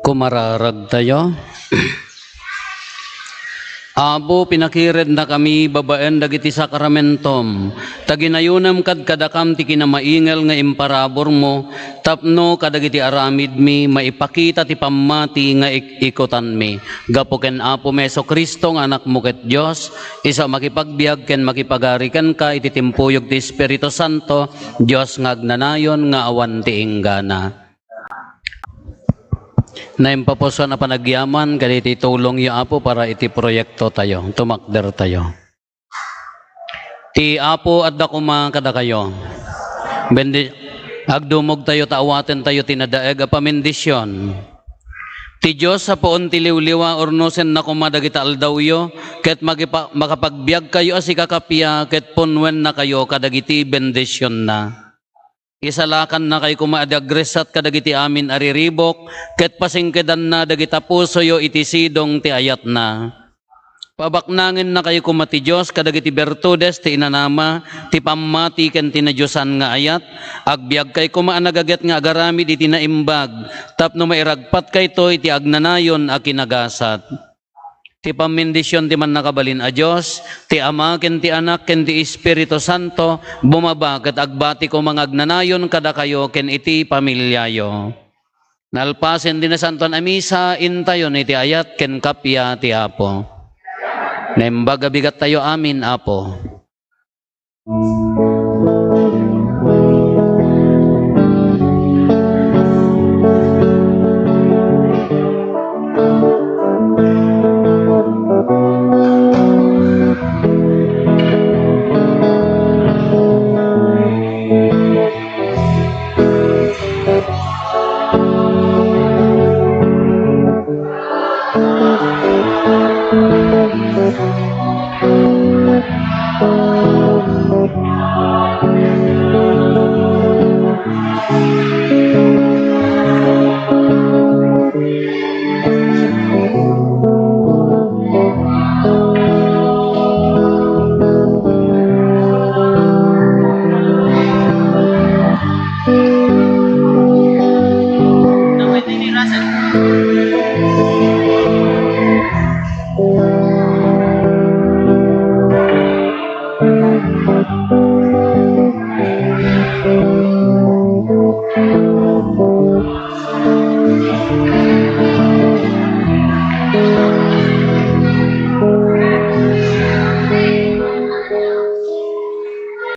Kumararagtayo. Apo, pinakirednakami babaen dagiti sakramentom, ta ginayonam kadkadakam ti kinamaingel nga imparaburmo, tapno kadagiti aramidmi maipakita ti pammati nga ik-ikutanmi. Gapu ken Apomi Jesu-Cristo nga Anakmo ket Dios, isu a makipagbiag ken makipagari kenka iti timpuyog ti Espiritu Santo, Dios nga agnanayon nga awan ti inggana. Naimpapusan a panagyaman kadagiti tulongyo, Apo, para iti proyektotayo. Tumakdertayo. Ti Apo adda koma kadakayo. Bendi-, agdumogtayo ta awatentayo ti nadaeg a pamendisyon. Ti Dios a puon ti liwliwa, urnosenna koma dagiti aldawyo, ket magipa-, makapagbiagkayo a sikakappia, ket punnuennakayo kadagiti bendisionna. Isalakannakayo koma a di agressat kadagiti amin a riribuk, ket pasingkedanna dagita pusoyo iti sidong ti ayatna. Pabaknangennakayo koma ti Dios kadagiti bertudes ti inanama, ti pammati ken ti nadiosan nga ayat. Agbiagkayo koma a nagaget nga agaramid iti naimbag, tapno mairagpatkayto iti agnanayon a kinagasat. Ti pammendision ti Mannakabalin a Dios, ti Ama ken ti Anak ken ti Espiritu Santo, bumaba ket agbati koma nga agnanayon kadakayo ken iti familiayo. Nalpasen ti Nasantoan a Misa, intayon iti ayat ken kappia ti Apo. Naimbag a bigattayo amin, Apo.